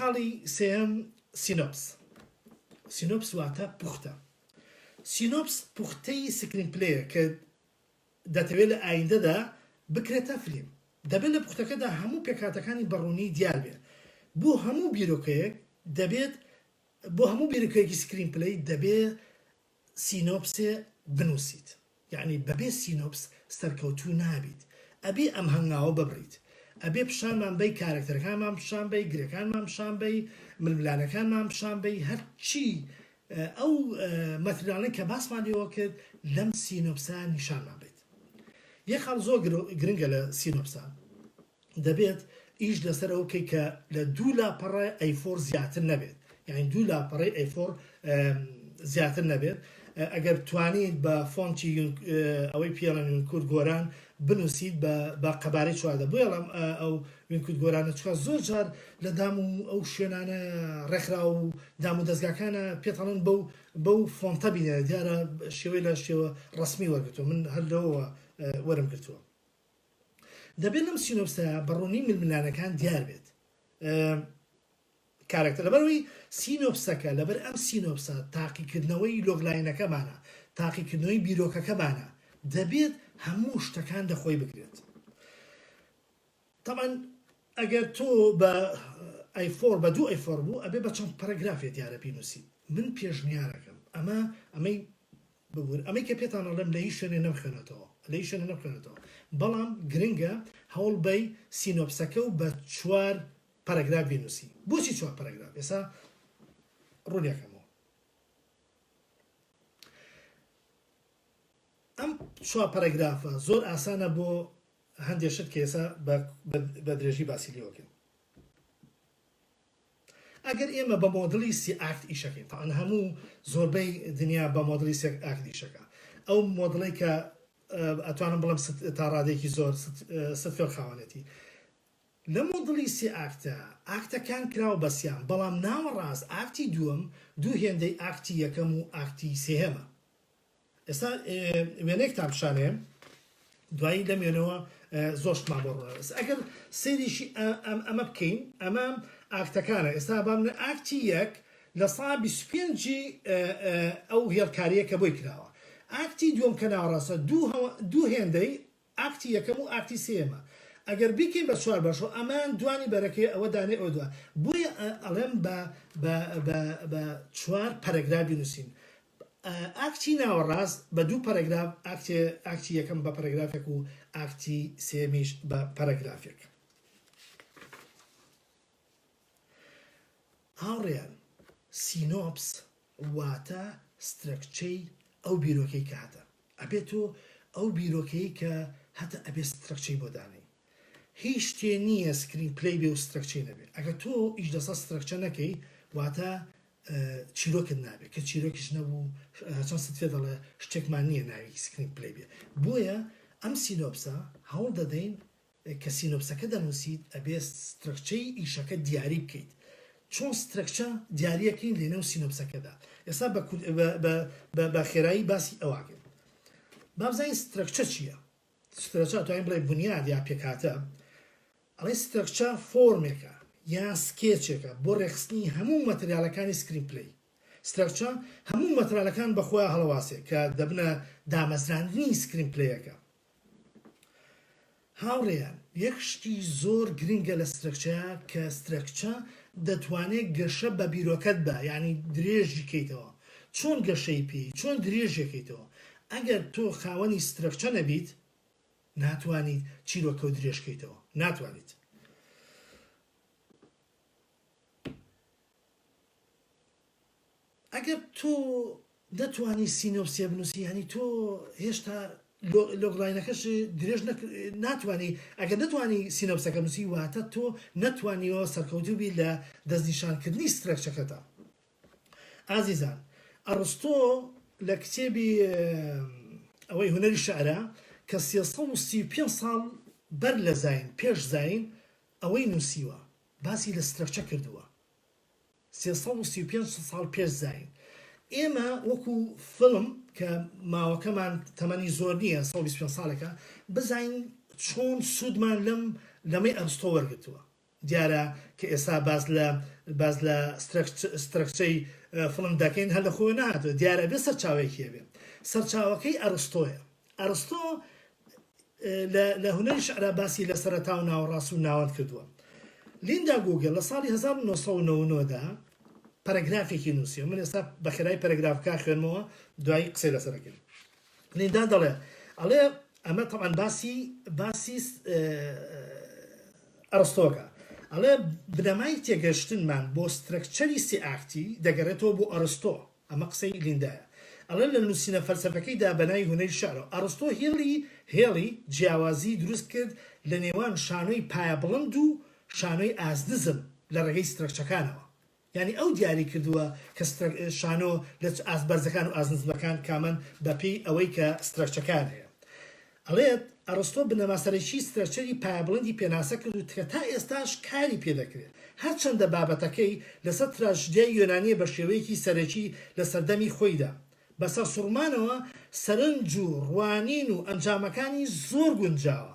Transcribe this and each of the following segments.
خاڵی سێیەم synopsis. synopsis واتە پوختە. synopsis پوختەی screenplay ە کە دەتەوێت لە ئایندەدا بکرێتە فلیم. دەبێت لە پوختەکەدا هەموو پێکهاتەکانی بە ڕوونی دیار بێت. بۆ هەموو بیرۆکەیەک دەبێت بۆ هەموو بیرۆکەیەکی screenplay دەبێت synopsis ێ بنووسیت. یەعنی بەبێ synopsis سەرکەوتوو نابیت. ئەبێ ئەم هەنگاوە ببڕیت. ئەبێ پیشانمان بەی کارەکتەرەکانمان پیشان بەی، گرێکانمان پیشان بەی، ململانێکانمان پیشان بەی، هەرچی ئەو مەتریاڵەی کە باسمان لێوە کرد لەم synopsis ە نیشانمان بێت. یەک خاڵ زۆر گرنگە لە synopsis ە دەبێت ئیش لەسەر ئەوە بکەیت کە لە دوو لاپەڕە A4 زیاتر نەبێت یعنی دوو لاپەڕەی A4 زیاتر نەبێت ئەگەر توانیت بە فۆنتی ئەوەی پێڵێن یونکورد گۆران بنووسیت بە قەبارەی 14 بۆیە ئەڵێم ئەو یونکورد گۆرانە چکا زۆر جار لە دام و ئەو شوێنانە ڕێکخراو و دام و دەزگاکانە پێتەڵێن بەو بەو فۆنتە بینێ دیارە شێوەی لە شێوە ڕەسمی وەرگرتووە من هەر لەوەوە وەرم گرتووە دەبێت لەم synopsis ە بە ڕوونی ململانەکان دیار بێت کارەکتەر لەبەرئەوەی synopsis ەکە لەبەر ئەم synopsis ە تاقیکردنەوەی logline ەکەمانە تاقیکردنەوەی بیرۆکەکەمانە دەبێت هەموو شتەکان لە خۆی بگرێت تەبعەن ئەگەر تۆ بە A4 بە دوو A4 بوو ئەبێ بە چەند paragraph ێ دیارە بینوسیت من پێشنیارەکەم ئەمە ئەمەی ببور ئەمەی کە پێتان ئەڵێم لە هیچ شوێنێ نەمخوێنێتەوە لە هیچ شوێنێ نەمخوێنێتەوە بەڵام گرنگە هەوڵ بەی synopsis ەکە و بە چوار paragraph بینوسی بۆچی چوار paragraph ئێستا ڕوونیەکەمەوە ئەم چوار paragraph ە زۆر ئاسانە بۆ هەندێ شت کە ئێستا بە درێژی باسی لێوەکەین ئەگەر ئێمە بە مۆدڵی سێ act ئیشەکەین تاان هەموو زۆربەی دنیا بە مۆدڵی سێ act ئیشەکە ئەو مۆدڵی کە ئەتوانم بڵم تا ڕادێکی زۆر ستفێڵ خاوەنێتی لە مۆدڵی سێ act ە، ئاکتەکان کراوە بە سیان، بەڵام ناوەڕاست ئاکتی دووەم دوو هێندەی ئاکتی یەکەم و ئاکتی سێهەمە. ئێستا وێنەیەکتان پیشانەیەم دوایی لەم وێنەوە زۆر شتمان بۆ ڕوونە. ئەگەر سەیرێکی ئەمە بکەین ئەمە ئاکتەکانە ئێستا با بڵێین ئاکتی یەک لە سا 25 ئەو هێڵکارییە کە بۆی کراوە. ئاکتی دووەم کە ناوەڕاستە دوو هێندەی ئاکتی یەکەم و ئاکتی سێیەمە ئەگەر بیکەین بە چوار بەش و ئەمەیان دوانی بەرەکەی ئەوە دانێ ئەوە دوا بۆیە ئەڵێم بە بە بە بە چوار paragraph بینوسین ئاکتی ناوەڕاست بە دوو paragraph ئاکتی ئاکتی یەکەم بە پەرەگرافێک و ئاکتی سێمیش بە پەرەگرافێک هاوڕێیان synopsis واتە structure ی ئەو بیرۆکەی کە هەتە ئەبێ تۆ ئەو بیرۆکەی کە هەتە ئەبێ structure ی بۆ دانێی هیچ شتێ نییە screenplay بێ و structure ی نەبێ ئەگەر تۆ ئیش لەسەر structure نەکەی واتە چیرۆکت نابێ کە چیرۆکیش نەبوو چەند ستفێ دەڵێ شتێکمان نییە ناوی screenplay بێ بۆیە ئەم synopsis ە هەوڵ دەدەین کە synopsis ەکە دەنووسیت ئەبێ structure ی ئیشەکە دیاری بکەیت چۆن structure دیاریەکەین لەنێو synopsis ەکەدا ئێستا بە خێرایی باسی ئەوەکەین با بزانین structure چییە structure توانین بڵێ بنیاد یا پێکهاتە ئەڵێ structure فۆرمێکە یان سکێچێکە بۆ ڕێکخستنی هەموو مەتریالەکانی screenplay structure هەموو مەترالەکان بەخۆیان هەڵەواسێ کە دەبنە دامەزراندنی screenplay ەکە هاوڕێیان یەک شتی زۆر گرنگە لە structure ە کە structure دەتوانێت گەشە بە بیرۆکەت بە یعنی درێژی کەیتەوە چۆن گەشەی پێی چۆن درێژێکەیتەوە ئەگەر تۆ خاوەنی structure نەبیت ناتوانیت چیرۆکە و درێژکەیتەوە ناتوانیت ئەگەر تۆ نەتوانی synopsis ێ بنووسی یانی تۆ هێشتا logline ەکەش درێژ ناتوانی ئەگەر نەتوانی synopsis ەکە بنووسی واتە تۆ نەتوانیەوە سەرکەوتوو بی لە دەستنیشانکردنی structure ەکەتا ئازیزان ئەڕستۆ لە کتێبی ئەوەی هونەری شعرە کە 335 ساڵ بەر لە زین پێش زین ئەوەی نووسیوە باسی لە structure کردووە 335 ساڵ پێش زایین. ئێمە وەکو فیلم کە ماوەکەمان تەمەنی زۆر نییە 125 ساڵێکە بزانین چۆن سوودمان لەم لەمەی ئەرستۆ وەرگرتووە. دیارە کە ئێستا باس لە باس لە structure ی فڵم دەکەین هەر لە خۆی نەهاتووە دیارە بێ سەرچاوەیەکی هەبێ سەرچاوەکەی ئەرستۆیە ئەرستۆ لە هونەری شعرا باسی لە سەرەتا و ناوەڕاست و ناوەند کردووە. لیندا گوگل لە ساڵی 1999 دا پەرەگرافێکی نووسیوە، من ئێستا بە خێرایی پەرەگرافەکە خوێنمەوە دوایی قسەی لەسەر ئەکەین. لیندا دەڵێ ئەڵێ ئەمە تەبعەن باسی باسی ئەرستۆکە ئەڵێ بنەمای تێگەشتنمان بۆ structure ی سێ act ی دەگەڕێتەوە بۆ ئەرستۆ ئەمە قسەی لیندایە. ئەڵێ لە نووسینە فەلسەفەکەیدا بە ناوی هونەری شیعرەوە، ئەڕستۆ هێڵی هێڵی جیاوازی دروست کرد لە نێوان شانۆی پایەبڵند و شانۆی ئاست نزم لە ڕێگەی structure ەکانەوە. یانی ئەو دیاری کردووە کە شانۆ لە ئاست بەرزەکان و ئاست نزمەکان کامەن بە پێی ئەوەی کە structure ەکان هەیە. ئەڵێت، ئەڕستۆ بنەما سەرەکیی structure ی پایەبڵندی پێناسە کرد و کە تا ئێستاش کاری پێ دەکرێت. هەرچەندە بابەتەکەی لەسەر تراژدیای یۆنانییە بە شێوەیەکی سەرەکی لە سەردەمی خۆیدا. بە سەرسوڕمانەوە سەرنج و ڕوانین و ئەنجامەکانی زۆر گونجاوە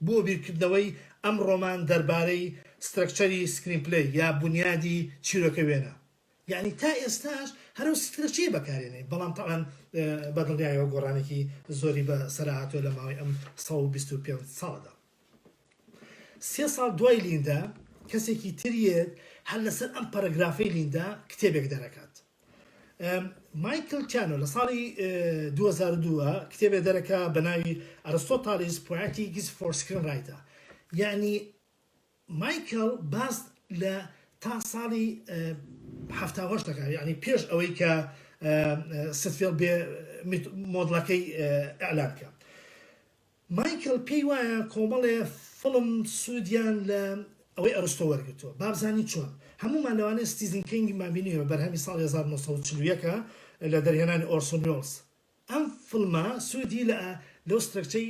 بۆ بیرکردنەوەی ئەمڕۆمان دەربارەی structure ی screenplay یا بونیادی چیرۆکە وێنە. یەعنی تا ئێستاش هەر ئەو structure ەیە بەکارێنێ بەڵام تەبعەن بە دڵنیایەوە گۆڕانێکی زۆری بە سەرا هاتووە لە ماوەی ئەم 125 ساڵەدا. سێ ساڵ دوای لیندا کەسێکی تر یەت هەر لەسەر ئەم پەرەگرافەی لیندا کتێبێک دەرەکات. مایکل تیانۆ لە ساڵی 2002 کتێبێ دەرەکا بە ناوی Aristotle's Poetics for Screenwriter یەعنی مایکڵ باس لە تا ساڵی 78 دەکات یعنی پێش ئەوەی کە ستفێڵ بێ مۆدڵەکەی ئەعلان بکە مایکل پێی وایە کۆمەڵێ فڵم سوودیان لە ئەوەی ئەرستۆ وەرگتووە بابزانی چۆن هەمومان لەوانەیە Citizen Kane مان بینیوە بەرهەمی ساڵی 1940 لە دەرهێنانی ئۆرسۆن وێڵز ئەم فڵمە سوودی لە لەو structure ەی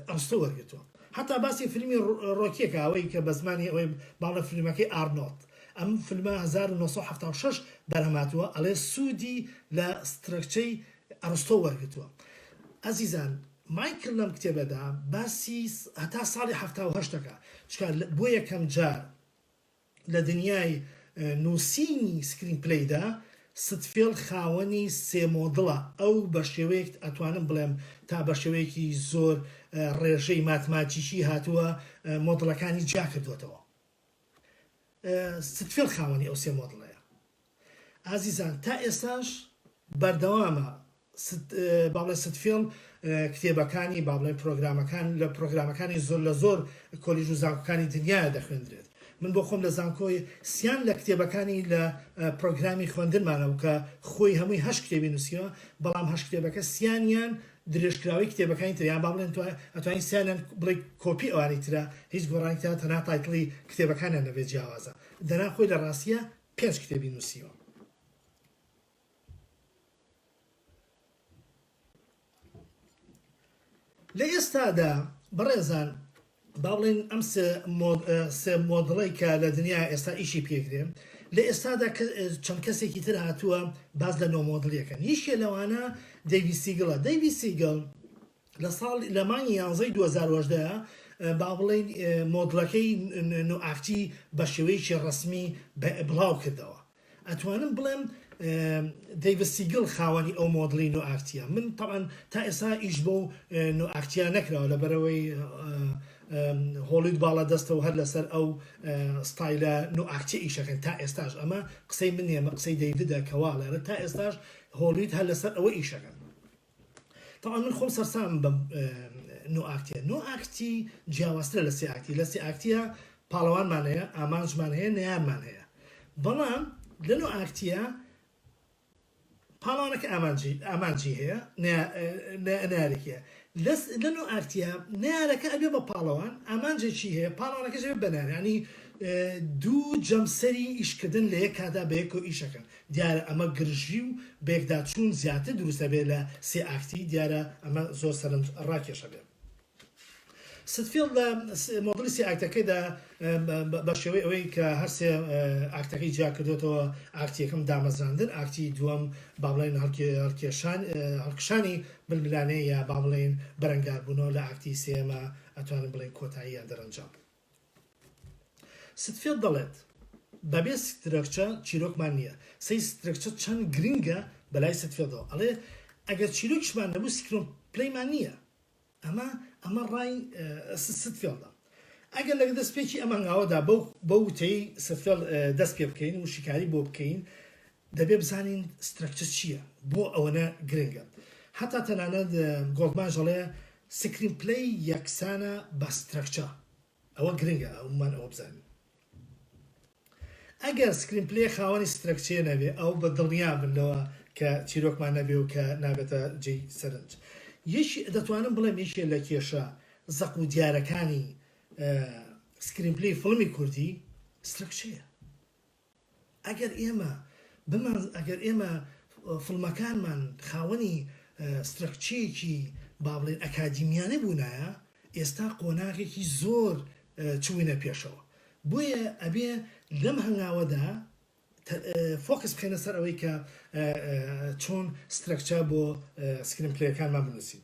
ئەرستۆ وەرگرتووە. هەتا باسی فیلمی ڕۆکیەکە ئەوەی کە بە زمانی ئەوەی باڵە فیلمەکەی ئارنۆڵد ئەم فیلمە 1976 بەرهەم هاتووە ئەڵێ سوودی لە structure ەی ئەرستۆ وەرگرتووە. ئەزیزان مایکل لەم کتێبەدا باسی هەتا ساڵی 78 دەکا چونکە بۆ یەکەم جار لە دنیای نووسینی screenplay دا ستفێڵ خاوەنی سێ مۆدڵە، ئەو بە شێوەیەک ئەتوانم بڵێم تا بە شێوەیەکی زۆر ڕێژەی ماتماتیکی هاتووە مۆدڵەکانی جیا کردووەتەوە. ستفێڵ خاوەنی ئەو سێ مۆدڵەیە. ئازیزان تا ئێستاش بەردەوامە با بڵێن ستفێڵ کتێبەکانی با بڵێن پرۆگرامەکان لە پرۆگرامەکانی زۆر لە زۆر کۆلیژ و زانکۆکانی دنیایا دەخوێندرێت من بۆ خۆم لە زانکۆی سیان لە کتێبەکانی لە پرۆگرامی خوێندنمانە و کە خۆی هەمووی هەشت کتێبی نووسیوە بەڵام هەشت کتێبەکە سیانیان درێژکراوەی کتێبەکانی تر یان با بڵێن ئەتوانی سیانیان بڵێ کۆپی ئەوانی ترە هیچ گۆڕانی ترە تەنها title ی کتێبەکانیان نەبێت جیاوازە دەنا خۆی لە ڕاستیە پێنج کتێبی نووسیوە. لە ئێستادا بەڕێزان با بڵێن ئەم سێ مۆدڵەی کە لە دنیا ئێستا ئیشی پێکرێ لە ئێستادا چەند کەسێکی تر هاتووە باز لە نۆ مۆدڵیەکەن یەکێ لەوانە دەیڤی سیگڵە دەیڤی سیگڵ لە ساڵ لە مانگی یانزەی 2018 با بڵێین مۆدڵەکەی نۆ act ی بە شێوەیەکی ڕەسمی بڵاو کردەوە ئەتوانم بڵێم دەیڤد سیگڵ خاوەنی ئەو مۆدڵی نۆ act یە من تەبعەن تا ئێستا ئیش بەو نۆ act یە نەکراوە لەبەرئەوەی هۆڵیود باڵا دەستە و هەر لەسەر ئەو ستایلە نۆ act یە ئیشەکەن تا ئێستاش ئەمە قسەی من نییە ئەمە قسەی دەیڤدە کە وا ئەڵێ تا ئێستاش هۆڵیود هەر لەسەر ئەوە ئیشەکەن تەبعەن من خۆم سەرسامم بەم نۆ act یە نۆ act ی جیاوازترە لە سێ act ی لە سێ act یە پاڵەوانمان هەیە ئامانجمان هەیە نەیارمان هەیە بەڵام لە نۆ act یە پاڵەوانەکە ئامانجی ئامانجی هەیە نەیارێکی هەیە لە نۆ act یە نەیارەکە ئەبێ بە پاڵەوان ئامانجێکی هەیە پاڵەوانەکەش ئەبێ بە نەیار یانی دوو جەمسەری ئیشکردن لە یەک کاتا بە یەکەوە ئیشەکەن دیارە ئەمە گرژی و بەیەکداچوون زیاتر دروست ئەبێت لە سێ act ی، دیارە ئەمە زۆر سەرنج ڕاکێش ئەبێت. ستفیڵد لە مۆدڵی سێ act ەکەیدا بە شێوەی ئەوەی کە هەر سێ act ەکەی جیا کردۆتەوە، act ی یەکەم دامەزراندن، act ی دووەم با بڵێین هەڵکێشان هەڵکشانی ململانێ یا با بڵێین بەرەنگاربوونەوە، لە act ی سێیەما ئەتوانین بڵێین کۆتایی یان دەرەنجام. ستفێڵد دەڵێت، بەبێ structure چیرۆکمان نییە. سەی structure چەند گرنگە بەلای ستفێڵدەوە. ئەڵێ ئەگەر چیرۆکیشمان نەبوو screenplay مان نییە. ئەمە ئەمە ڕای ستفێڵدە. ئەگەر لە دەستپێکی ئەم هەنگاوەدا بەو بەو وتەی ستفێڵد دەست پێ بکەین و شیکاری بۆ بکەین، دەبێ بزانین structure چییە؟ بۆ ئەوەنە گرنگە؟ هەتا تەنانەت گۆڵدمانش ئەڵێ screenplay یەکسانە بە structure. ئەوە گرنگە ئەومان ئەوە بزانین. ئەگەر screenplay خاوەنی structure ە نەبێ ئەو بە دڵنیا بن لەوە کە چیرۆکمان نەبێ و کە نابێتە جێی سەرنج. یەکی دەتوانم بڵێم یەکێ لە کێشە زەق و دیارەکانی screenplay فڵمی کوردی structure ەیە. ئەگەر ئێمە بمان ئەگەر ئێمە فڵمەکانمان خاوەنی structure ێکی با بڵێین ئەکادیمیانە بوونایە ئێستا قۆناغێکی زۆر چووینە پێشەوە بۆیە ئەبێ لەم هەنگاوەدا focus بخەینە سەر ئەوەی کە چۆن structure بۆ screenplay ەکانمان بنووسین.